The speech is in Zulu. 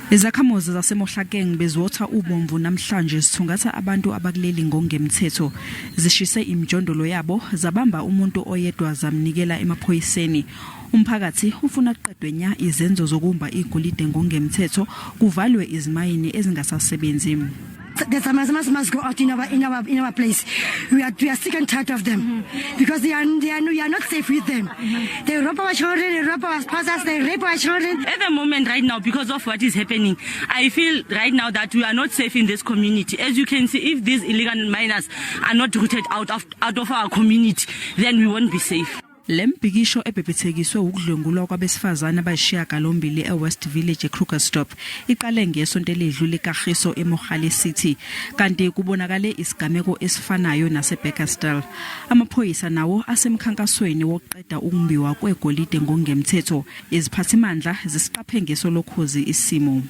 Izakhamuzi zaseMohlakeng beziwotha ubomvu namhlanje zithungatha abantu abakuleli ngokungemthetho. Zishise imijondolo yabo zabamba umuntu oyedwa zamnikela emaphoyiseni. Umphakathi ufuna kuqedwe nya izenzo zokumba igolide ngokungemthetho kuvalwe izimayini ezingasasebenzi. The Zamazamas must go out in our place. We are sick and tired of them because they are we are not safe with them. They rob our children, they rob our spouses, they rape our children. At the moment right now, because of what is happening, I feel right now that we are not safe in this community. As you can see, if these illegal miners are not rooted out of our community, then we won't be safe. Lembhikisho ebhebhethekiswe ukudlwengulwa kwabesifazane abayishiyagalombili eWest Village eKrugersdorp iqale ngesonto eledlule eKagiso eMogale City, kanti kubonakale isigameko esifanayo naseBekkersdal. Amaphoyisa nawo asemkhankasweni wokuqeda ukumbiwa kwegolide ngokungemthetho. Iziphathimandla zisiqaphe ngeso lokhozi isimo.